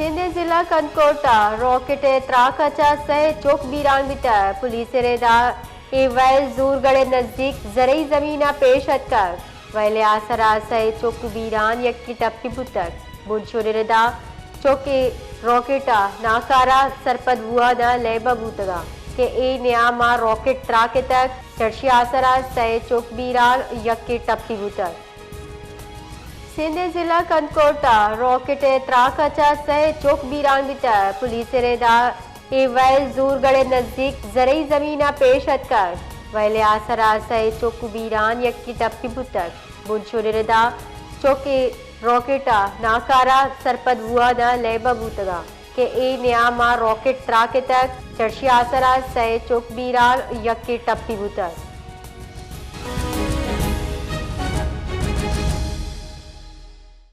سندھ ءِ ضلع کندکوٹ ءَ راکٹ ءِ تراک ءَ چہ سئے چک بیران بیتگ۔ پولیس ءِ ردا اے وئیل زورگڑھ ءِ نزیک زرعی زمین ءَ پیش اتکگ۔ وئیل ءِ آسر ءَ سئے چک بیران، یکے ٹپی بوتگ۔ بنشون ءِ ردا چک اے راکٹ ءِ ناکارہ سرپد بوھان ءَ لیب ءَ بوتگ کہ اے نیام ءَ راکٹ تراک اتگ۔ چرشی ءِ آسر ءَ سئے چک بیران، یکے ٹپی بوتگ۔ سندھ ءِ ضلع کندکوٹ ءَ راکٹ ءِ تراک ءَ چہ سئے چک بیران بیتگ۔ پولیس ءِ ردا اے وئیل زورگڑھ ءِ نزیک زرعی زمین ءَ پیش اتکگ۔ وئیل ءِ آسر ءَ سئے چک بیران، یکے ٹپی بوتگ۔ بنشون ءِ ردا چک اے راکٹ ءِ ناکارہ سرپد بوھان ءَ لیب ءَ بوتگ کہ اے نیام ءَ راکٹ تراک اتگ۔ چرشی ءِ آسر ءَ سئے چک بیران، یکے ٹپی بوتگ۔